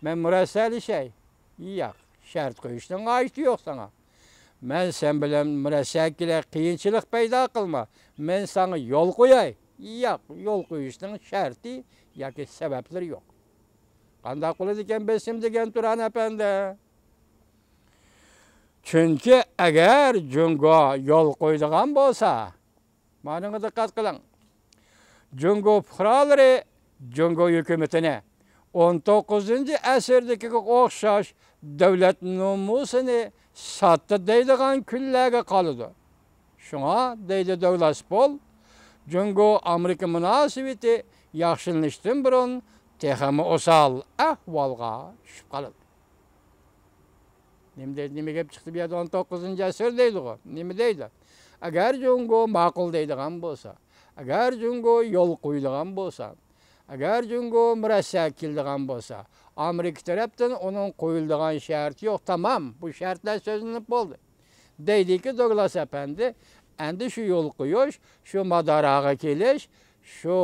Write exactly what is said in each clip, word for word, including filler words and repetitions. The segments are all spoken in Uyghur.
مەن مۇرەسسەلىشەي؟ ياق، شەرت قويۇشنىڭ ھاجىتى يوق ساڭا. مەن سەن بىلەن مۇرەسسەگە كېلەي، قىيىنچىلىق پەيدا قىلما. مەن ساڭا يول قوياي؟ ياق، يول قويۇشنىڭ شەرتى ياكى سەۋەبلىرى يوق. قانداق بولىدىكەن بېسىم دېگەن تۇران ئەپەندى؟ چۈنكى ئەگەر جۇڭگو يول قويىدىغان بولسا، مانىڭغا دىققەت قىلىڭ. جۇڭگو پۇقرالىرى جۇڭگو ھۆكۈمىتىنى ئون توققۇزىنچى ئەسىردىكىگە ئوخشاش دۆلەت نومۇسىنى ساتتى دەيدىغان كۈنلەرگە قالىدۇ. شۇڭا دەيدۇ دوگلاس پول، جۇڭگو ئامېرىكا مۇناسىۋىتى ياخشىلىنىشتىن بۇرۇن تېخىمۇ ئوسال ئەھۋالغا چۈشۈپ قالىدۇ. نېمە دەيدۇ، نېمە گەپ چىقتى بۇ يەردە؟ ئون توققۇزىنچى ئەسىر دەيدىغۇ. نېمە دەيدۇ؟ ئەگەر جۇڭگو ماقۇل دەيدىغان بولسا، ئەگەر جۇڭگو يول قويىدىغان بولسا، ئەگەر جۇڭگو مۇرەسسەگە كېلىدىغان بولسا، ئامېرىكا تەرەپتىن ئۇنىڭ قويۇلىدىغان شەرتى يوق، تامام، بۇ شەرتلەر سۆزلىنىپ بولدى. دەيدىكى، دوگلاس ئەپەندى، ئەمدى شۇ يول قويۇش، شۇ ماداراغا كېلىش، شۇ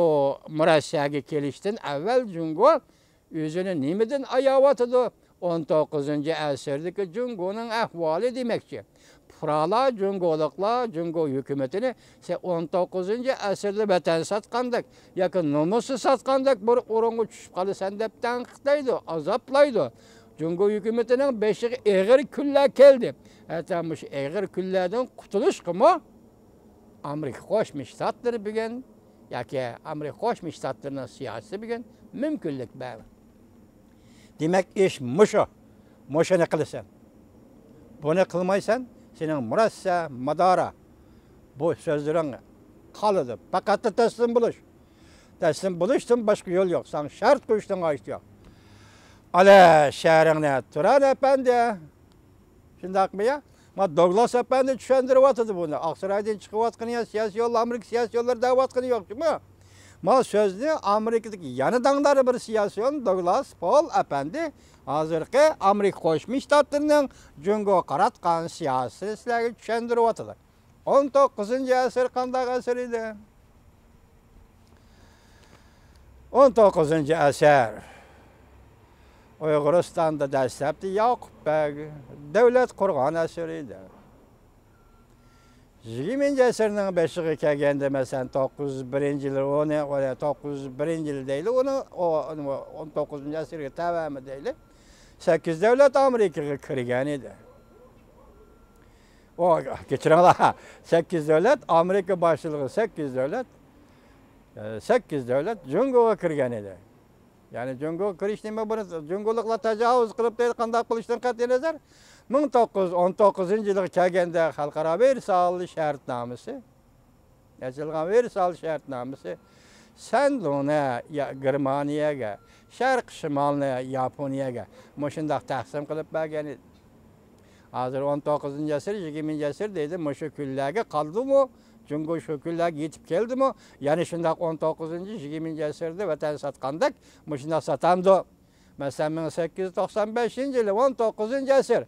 مۇرەسسەگە كېلىشتىن ئەۋۋەل جۇڭگو ئۆزىنى نېمىدىن ئاياۋاتىدۇ؟ ئون توققۇزىنچى ئەسىردىكى جۇڭگونىڭ ئەھۋالى دېمەكچى. پۇقرالار، جۇڭگولۇقلار جۇڭگو ھۆكۈمىتىنى سەن ئون توققۇزىنچى ئەسىردە ۋەتەن ساتقاندەك ياكى نومۇسنى ساتقاندەك بىر ئورۇنغا چۈشۈپ قالىسەن دەپ تەنقىدلەيدۇ، ئازابلايدۇ. جۇڭگو ھۆكۈمىتىنىڭ بېشىغا ئېغىر كۈنلەر كەلدى. ھەتتا مۇشۇ ئېغىر كۈنلەردىن قۇتۇلۇشقىمۇ ئامېرىكا قوشما شتاتلىرى بۈگۈن ياكى ئامېرىكا قوشما شتاتلىرىنىڭ سىياسىتى بۈگۈن مۇمكىنلىك بەردى. دېمەك، ئىش مۇشۇ. مۇشۇنى قىلىسەن. بۇنى قىلمايسەن، سېنىڭ مۇرەسسە، مادارا بۇ سۆزلىرىڭ قالىدۇ. پەقەتلا تەسلىم بولۇش. تەسلىم بولۇشتىن باشقا يول يوق. ساڭا شەرت قويۇشنىڭ ھاجىتى يوق. ئالە شەھىرىڭنى تۇران ئەپەندى. شۇنداقمۇ يا؟ ما دوگلاس ئەپەندى چۈشەندۈرۈۋاتىدۇ بۇنى. ئاقسارايدىن چىقىۋاتقىنى يا، سىياسىي يوللار، ئامېرىكا سىياسىي يوللىرى دەۋاتقىنى يوق جۇمۇ. ما سۆزنى ئامېرىكىدىكى يەنە داڭدار بىر سىياسىيون دوگلاس پول ئەپەندى ھازىرقى ئامېرىكا قوشما شتاتلىرىنىڭ جۇڭگوغا قاراتقان سىياسىتىنى سىلەرگە چۈشەندۈرۈۋاتىدۇ. ئون توققۇزىنچى ئەسىر قانداق ئەسىر ئىدى؟ ئون توققۇزىنچى ئەسىر ئۇيغۇرىستاندا دەسلەپتە ياقۇپ بەگ دۆلەت قۇرغان ئەسىر ئىدى. يىگىرمىنچى ئەسىرنىڭ بېشىغا كەلگەندە، مەسىلەن، توققۇز يۈز بىرىنچى يىلى ئۇنى، ئۇنى توققۇز يۈز بىرىنچى يىلى دەيلى، ئۇنى، ئۇ، ئۇنى ئون توققۇزىنچى ئەسىرگە تەۋەمۇ دەيلى. سەككىز دۆلەت ئامېرىكىغا كىرگەن ئىدى. ئۇ، كەچۈرۈڭلار، سەككىز دۆلەت، ئامېرىكا باشچىلىقى سەككىز دۆلەت، ئە، سەككىز دۆلەت جۇڭگوغا كىرگەن ئىدى. يەنى جۇڭگوغا كىرىش نېمە، بۇنى جۇڭگولۇقلار تاجاۋۇز قىلىپ دەيدۇ، قانداق قىلىشتىن قەتئىينەزەر، مىڭ توققۇز يۈز ئون توققۇزىنچى يىلغا كەلگەندە خەلقئارا ۋېرسال شەرتنامىسى، ئېچىلغان ۋېرسال شەرتنامىسى شەندۇڭنى يا-، گېرمانىيەگە، شەرقىي شىمالنى ياپونىيەگە مۇشۇنداق تەقسىم قىلىپ بەرگەن ئىدى. ھازىر ئون توققۇزىنچى ئەسىر، يىگىرمىنچى ئەسىر دەيدۇ، مۇشۇ كۈنلەرگە قالدىمۇ؟ جۇڭگو شۇ كۈنلەرگە يېتىپ كەلدىمۇ؟ يەنە شۇنداق ئون توققۇزىنچى، يىگىرمىنچى ئەسىردە ۋەتەن ساتقاندەك مۇشۇنداق ساتامدۇ؟ مەسىلەن، مىڭ سەككىز يۈز توقسان بەشىنچى يىلى، ئون توققۇزىنچى ئەسىر،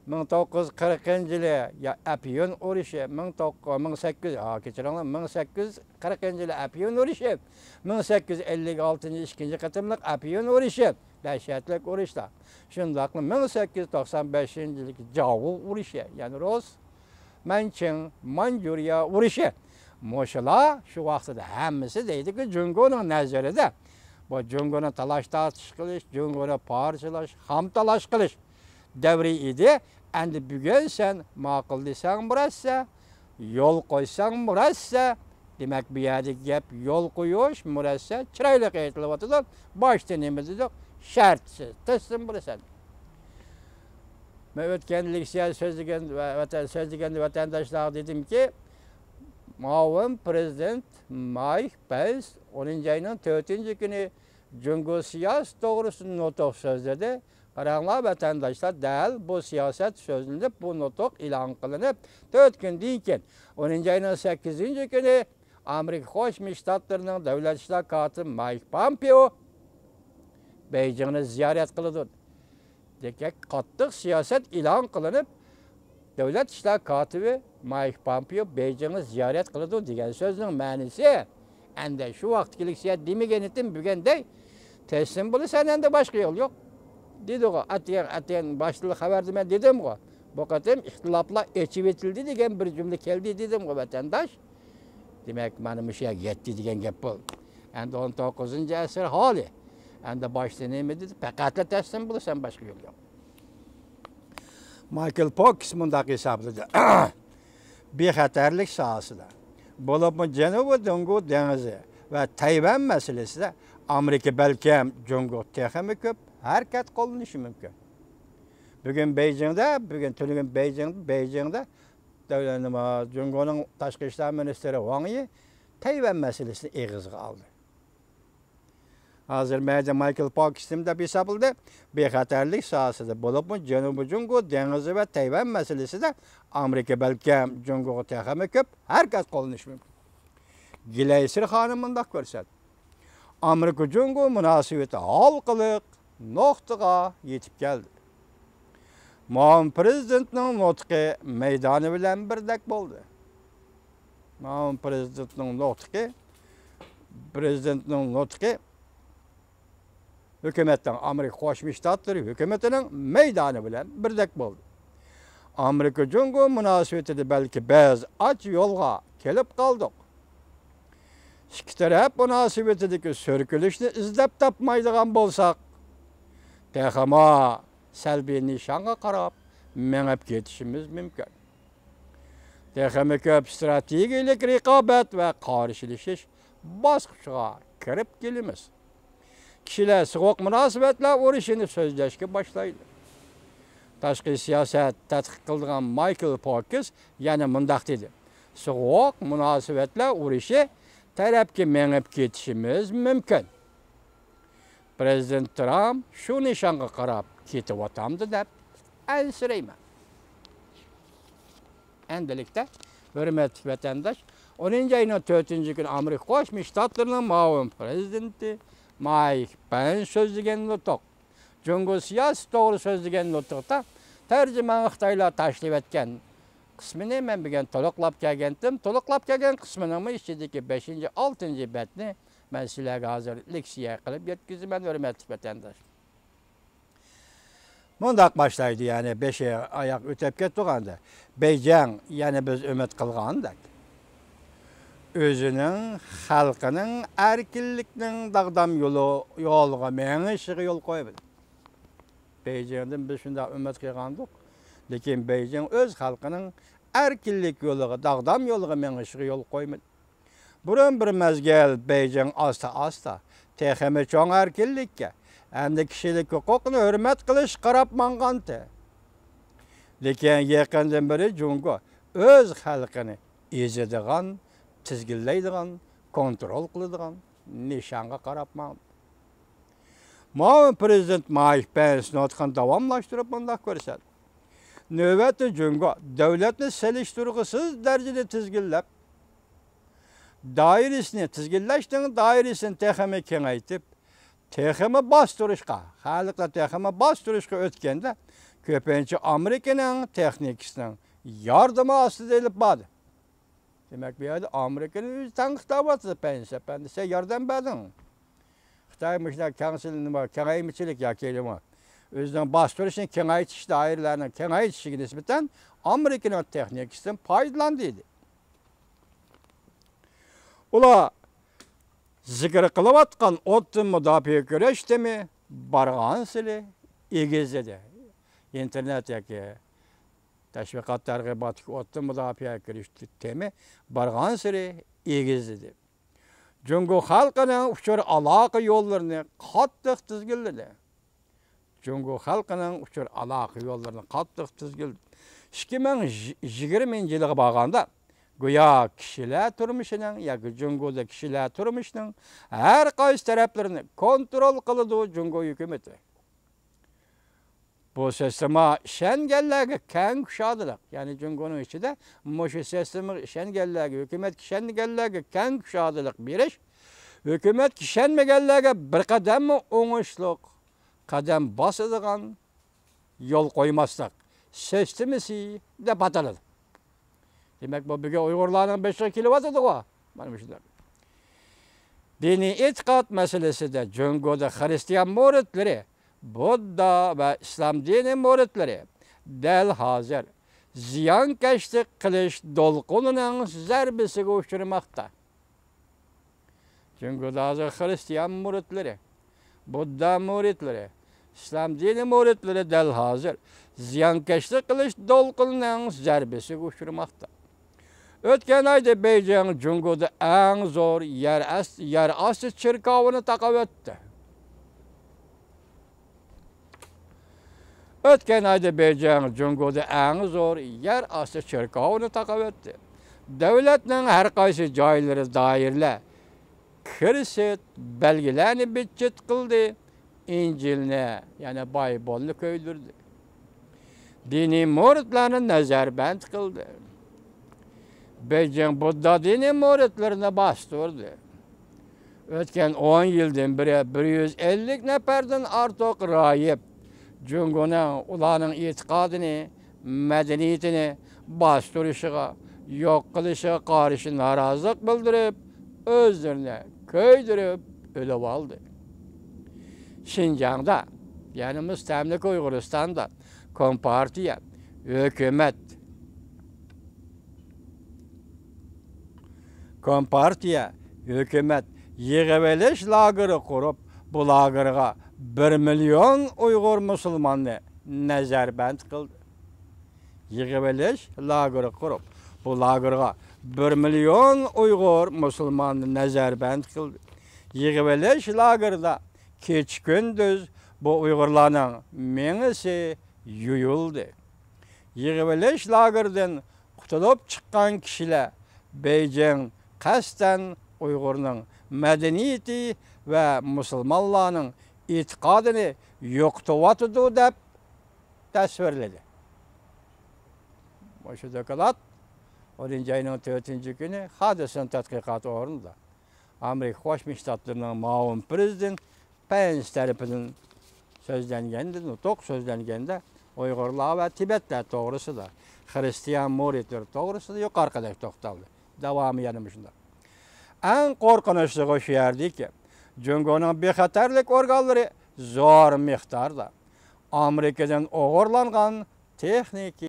مىڭ توققۇز يۈز قىرىقىنچى يىلى يا ئەپيۈن ئۇرۇشى، مىڭ توققۇز، مىڭ سەككىز، ھا، كەچۈرۈڭلار، مىڭ سەككىز يۈز قىرىقىنچى يىلى ئەپيۈن ئۇرۇشى، مىڭ سەككىز يۈز ئەللىك ئالتىنچى ئىككىنچى قېتىملىق ئەپيۈن ئۇرۇشى، دەھشەتلىك ئۇرۇشلار. شۇنداقلا مىڭ سەككىز يۈز توقسان بەشىنچى يىلىدىكى جاۋۇ ئۇرۇشى، يەنى رۇس، مەنچىڭ، مانجۇرىيە ئۇرۇشى. مۇشۇلار شۇ ۋاقتىدا ھەممىسى دەيدىكى، جۇڭگونىڭ نەزىرىدە بۇ جۇڭگونى تالاش-تارتىش قىلىش، جۇڭگونى پارچىلاش، خام تالاش قىلىش دەۋرى ئىدى. ئەمدى بۈگۈن سەن ماقۇل دېسەڭ مۇرەسسە، يول قويساڭ مۇرەسسە. دېمەك، بۇ يەردىكى گەپ يول قويۇش، مۇرەسسە، چىرايلىق ئېيتىلىۋاتىدۇ. باشتا نېمە دېدۇق؟ شەرتسىز تەسلىم بولىسەن. مەن ئۆتكەن لېكسىيە سۆزلىگەن ۋە ۋەتەن، سۆزلىگەندە ۋەتەنداشلارغا دېدىمكى، مۇئاۋىن پىرېزىدېنت مايك پېنس ئونىنچى ئاينىڭ تۆتىنچى كۈنى جۇڭگو سىياسىتى توغرىسىدا نۇتۇق سۆزلىدى. قاراڭلار ۋەتەنداشلار، دەل بۇ سىياسەت سۆزلىنىپ، بۇ نۇتۇق ئېلان قىلىنىپ، تۆت كۈندىن كېيىن، ئونىنچى ئاينىڭ سەككىزىنچى كۈنى ئامېرىكا قوشما شتاتلىرىنىڭ دۆلەت ئىشلار كاتىپى مايك پامپېئو بېيجىڭنى زىيارەت قىلىدۇ. دېگەن قاتتىق سىياسەت ئېلان قىلىنىپ، دۆلەت ئىشلار كاتىپى مايك پامپېئو بېيجىڭنى زىيارەت قىلىدۇ دېگەن سۆزنىڭ مەنىسى، ئەندى شۇ ۋاقىتتىكى لېكسىيە دېمىگەنتىم، بۈگۈندەي تەسلىم بولىسەن، ئەندى باشقا يول يوق. دېدىغۇ، ئەتىگەن، ئەتىگەن باشلىق خەۋەردە مەن دېدىمغۇ، بۇ قېتىم ئىختىلاپلار ئېچىۋېتىلدى دېگەن بىر جۈملە كەلدى دېدىمغۇ، ۋەتەنداش. دېمەك، مانا مۇشۇ يەرگە يەتتى دېگەن گەپ بولدى. ئەمدى ئون توققۇزىنچى ئەسىر ھالى. ئەمدى باشتا نېمە دېدى؟ پەقەتلا تەسلىم بولىسەن، باشقا يول يوق. مايكل پوكس مۇنداق ھېسابلىدى. بىخەتەرلىك ساھەسىدە، بولۇپمۇ جەنۇبىي جۇڭگو دېڭىزى ۋە تەيۋەن مەسىلىسىدە ئامېرىكا بەلكىم جۇڭگو تېخىمۇ كۆپ ھەرىكەت قوللىنىشى مۇمكىن. بۈگۈن بېيجىڭدا، بۈگۈن تۈنۈگۈن بېيجىڭ، بېيجىڭدا دەۋلەت نېمە، جۇڭگونىڭ تاشقى ئىشلار مىنىستىرى ۋاڭ يى تەيۋەن مەسىلىسىنى ئېغىزغا ئالدى. ھازىر مەيدە مايكل پوكس نېمە دەپ ھېسابلىدى؟ بىخەتەرلىك ساھەسىدە، بولۇپمۇ جەنۇبىي جۇڭگو دېڭىزى ۋە تەيۋەن مەسىلىسىدە ئامېرىكا بەلكىم جۇڭگوغا تېخىمۇ كۆپ ھەرىكەت قوللىنىشى مۇمكىن. گلەيسېر خانىم مۇنداق كۆرسەتتى. ئامېرىكا جۇڭگو مۇناسىۋىتى ھالقىلىق نۇقتىغا يېتىپ كەلدى. مۇئاۋىن پرېزىدېنتنىڭ نۇتقى مەيدانى بىلەن بىردەك بولدى. مۇئاۋىن پرېزىدېنتنىڭ نۇتقى، پرېزىدېنتنىڭ نۇتقى ھۆكۈمەتنىڭ، ئامېرىكا قوشما شتاتلىرى ھۆكۈمىتىنىڭ مەيدانى بىلەن بىردەك بولدى. ئامېرىكا جۇڭگو مۇناسىۋىتىدە بەلكى بىز ئاچ يولغا كېلىپ قالدۇق. ئىككى تەرەپ مۇناسىۋىتىدىكى سۈركىلىشنى ئىزدەپ تاپمايدىغان بولساق، تېخىمۇ سەلبىي نىشانغا قاراپ مېڭىپ كېتىشىمىز مۇمكىن. تېخىمۇ كۆپ ئىستراتېگىيەلىك رىقابەت ۋە قارشىلىشىش باسقۇچىغا كىرىپ كېلىمىز. كىشىلەر سوغۇق مۇناسىۋەتلەر ئۇرۇشىنى سۆزلەشكە باشلايدۇ. تاشقى سىياسەت تەتقىق قىلىدىغان مايكل پوكس يەنە مۇنداق دېدى: سوغۇق مۇناسىۋەتلەر ئۇرۇشى تەرەپكە مېڭىپ كېتىشىمىز مۇمكىن. پرېزىدېنت ترامپ شۇ نىشانغا قاراپ كېتىۋاتامدۇ دەپ ئەنسىرەيمەن. ئەمدىلىكتە، ھۆرمەتلىك ۋەتەنداش، ئونىنچى ئاينىڭ تۆتىنچى كۈنى ئامېرىكا قوشما شتاتلىرىنىڭ مۇئاۋىن پرېزىدېنتى مايك پېنس سۆزلىگەن نۇتۇق، جۇڭگو سىياسىتى توغرا سۆزلىگەن نۇتۇقتا تەرجىمانغا خىتايلار تاشلىۋەتكەن قىسمىنى مەن بۈگۈن تولۇقلاپ كەلگەنتىم. تولۇقلاپ كەلگەن قىسمىنىڭمۇ ئىچىدىكى بەشىنچى، ئالتىنچى بەتنى مەن سىلەرگە ھازىر لېكسىيە قىلىپ يەتكۈزىمەن، ھۆرمەتلىك ۋەتەنداش. مۇنداق باشلايدۇ، يەنى بېشى ئاياق ئۆتۈپ كەتتۇق ئەمدى. بېيجىڭ يەنە بىز ئۈمىد قىلغاندەك ئۆزىنىڭ خەلقىنىڭ ئەركىنلىكنىڭ داغدام يولى، يولىغا مېڭىشىغا يول قويمىدى. بېيجىڭدىن بىز شۇنداق ئۈمىد قىلغانىدۇق، لېكىن بېيجىڭ ئۆز خەلقىنىڭ ئەركىنلىك يولىغا، داغدام يولىغا مېڭىشىغا يول قويمىدى. بۇرۇن بىر مەزگىل بېيجىڭ ئاستا-ئاستا تېخىمۇ چوڭ ئەركىنلىككە، ئەمدى كىشىلىك ھوقۇقنى ھۆرمەت قىلىشقا قاراپ ماڭغانتى. لېكىن يېقىندىن بېرى جۇڭگو ئۆز خەلقىنى ئېزىدىغان، تىزگىنلەيدىغان، كونترول قىلىدىغان نىشانغا قاراپ ماڭدى. مۇئاۋىن پرېزىدېنت مايك پېنس نۇتقىنى داۋاملاشتۇرۇپ مۇنداق كۆرسەتتى: نۆۋەتتە جۇڭگو دۆلەتنى سېلىشتۇرغۇسىز دەرىجىدە تىزگىنلەپ، دائىرىسىنى، تىزگىنلەشنىڭ دائىرىسىنى تېخىمۇ كېڭەيتىپ، تېخىمۇ باستۇرۇشقا، خەلقنى تېخىمۇ باستۇرۇشقا ئۆتكەندە، كۆپىنچە ئامېرىكىنىڭ تېخنىكىسىنىڭ ياردىمى ئاستىدا ئېلىپ باردى. دېمەك، بۇ يەردە ئامېرىكىنى ئۆزى تەنقىدلەۋاتىدۇ، پېنس ئەپەندى، سەن ياردەم بەردىڭ. خىتاي مۇشۇنداق كەڭسىل-، نېمە، كېڭەيمىچىلىك ياكى نېمە، ئۆزىنىڭ باستۇرۇشىنى كېڭەيتىش، دائىرىلەرنىڭ كېڭەيتىشىگە نىسبەتەن ئامېرىكىنىڭ تېخنىكىسىدىن پايدىلاندى دېدى. ئۇلار زىكىر قىلىۋاتقان ئوتتىن مۇداپىئە كۈرەش تېمى بارغانسېرى ئېگىزلىدى. ئىنتېرنېت ياكى تەشۋىقات تەرغىباتتىكى ئوتتىن مۇداپىئە كۈرەش تېمى بارغانسېرى ئېگىزلىدى. جۇڭگو خەلقىنىڭ ئۇچۇر ئالاقە يوللىرىنى قاتتىق تىزگىنلىدى. جۇڭگو خەلقىنىڭ ئۇچۇر ئالاقە يوللىرىنى قاتتىق تىزگىن-، ئىككى مىڭ يىگىرمىنچى يىلغا بارغاندا، گويا كىشىلەر تۇرمۇشىنىڭ ياكى جۇڭگودا كىشىلەر تۇرمۇشىنىڭ ھەر قايسى تەرەپلىرىنى كونترول قىلىدۇ جۇڭگو ھۆكۈمىتى. بۇ سىستېما ئىشەنگەنلەرگە كەڭ كۇشادىلىق، يەنى جۇڭگونىڭ ئىچىدە مۇشۇ سىستېمىغا ئىشەنگەنلەرگە، ھۆكۈمەتكە ئىشەنگەنلەرگە كەڭ كۇشادىلىق بېرىش، ھۆكۈمەتكە ئىشەنمىگەنلەرگە بىر قەدەممۇ ئوڭۇشلۇق قەدەم باسىدىغان يول قويماسلىق سىستېمىسى دەپ ئاتىلىدۇ. دېمەك، بۇ بۈگۈن ئۇيغۇرلارنىڭ بېشىغا كېلىۋاتىدىغۇ. مانا مۇشۇنداق. دىنىي ئېتىقاد مەسىلىسىدە جۇڭگودا خىرىستىيان مۇرىتلىرى بۇددا ۋە ئىسلام دىنى مۇرىتلىرى دەل ھازىر زىيانكەشلىك قىلىش دولقۇنىنىڭ زەربىسىگە ئۇچرىماقتا. جۇڭگودا ھازىر خرىستىيان مۇرىتلىرى، بۇددا مۇرىتلىرى، ئىسلام دىنى مۇرىتلىرى دەل ھازىر زىيانكەشلىك قىلىش دولقۇنىنىڭ زەربىسىگە ئۇچرىماقتا. ئۆتكەن ئايدا بېيجىڭ جۇڭگودا ئەڭ زور يەر ئاست-، يەر ئاستى چېركاۋىنى تاقاۋەتتى. ئۆتكەن ئايدا بېيجىڭ جۇڭگودا ئەڭ زور يەر ئاستى چېركاۋىنى تاقاۋەتتى. دۆلەتنىڭ ھەر قايسى جايلىرى دائىرىلەر كىرسىت بەلگىلەرنى بىتچىت قىلدى، ئىنجىلنى، يەنى بايبولنى كۆيدۈردى. دىنىي مۇرىتلارنى نەزەربەند قىلدى. بېيجىڭ بۇددا دىنىي مۇرىتلىرىنى باستۇردى. ئۆتكەن ئون يىلدىن بېرى بىر يۈز ئەللىك نەپەردىن ئارتۇق راھىب جۇڭگونىڭ ئۇلارنىڭ ئېتىقادىنى، مەدەنىيىتىنى باستۇرۇشىغا، يوق قىلىشىغا قارشى نارازىلىق بىلدۈرۈپ، ئۆزلىرىنى كۆيدۈرۈپ ئۆلۈۋالدى. شىنجاڭدا، يەنى مۇستەملىكە ئۇيغۇرىستاندا كومپارتىيە ھۆكۈمەت، كومپارتىيە ھۆكۈمەت يىغىۋېلىش لاگېرى قۇرۇپ، بۇ لاگېرغا بىر مىليون ئۇيغۇر مۇسۇلماننى نەزەربەند قىلدى. يىغىۋېلىش لاگېرى قۇرۇپ، بۇ لاگېرغا بىر مىليون ئۇيغۇر مۇسۇلماننى نەزەربەند قىلدى. يىغىۋېلىش لاگېرىدا كېچە-كۈندۈز بۇ ئۇيغۇرلارنىڭ مېڭىسى يۇيۇلدى. يىغىۋېلىش لاگېرىدىن قۇتۇلۇپ چىققان كىشىلەر بېيجىڭ قەستەن ئۇيغۇرنىڭ مەدەنىيىتى ۋە مۇسۇلمانلارنىڭ ئېتىقادىنى يوقىتىۋاتىدۇ دەپ تەسۋىرلىدى. مۇشۇ دوكلات ئونىنچى ئاينىڭ تۆتىنچى كۈنى خادىسىنىڭ تەتقىقات ئورنىدا ئامېرىكا قوشما شتاتلىرىنىڭ مۇئاۋىن پىرېزىدېنت پېنس تەرىپىدىن سۆزلەنگەندە، نۇتۇق سۆزلەنگەندە، ئۇيغۇرلار ۋە تىبەتلەر توغرىسىدا، خرىستىيان مۇرىتلىرى توغرىسىدا يۇقىرىقىدەك توختالدى. داۋامى يەنە مۇشۇنداق. ئەڭ قورقۇنچلۇقى شۇ يەردىكى، جۇڭگونىڭ بىخەتەرلىك ئورگانلىرى زور مىقداردا ئامېرىكىدىن ئوغرىلانغان تېخنىكا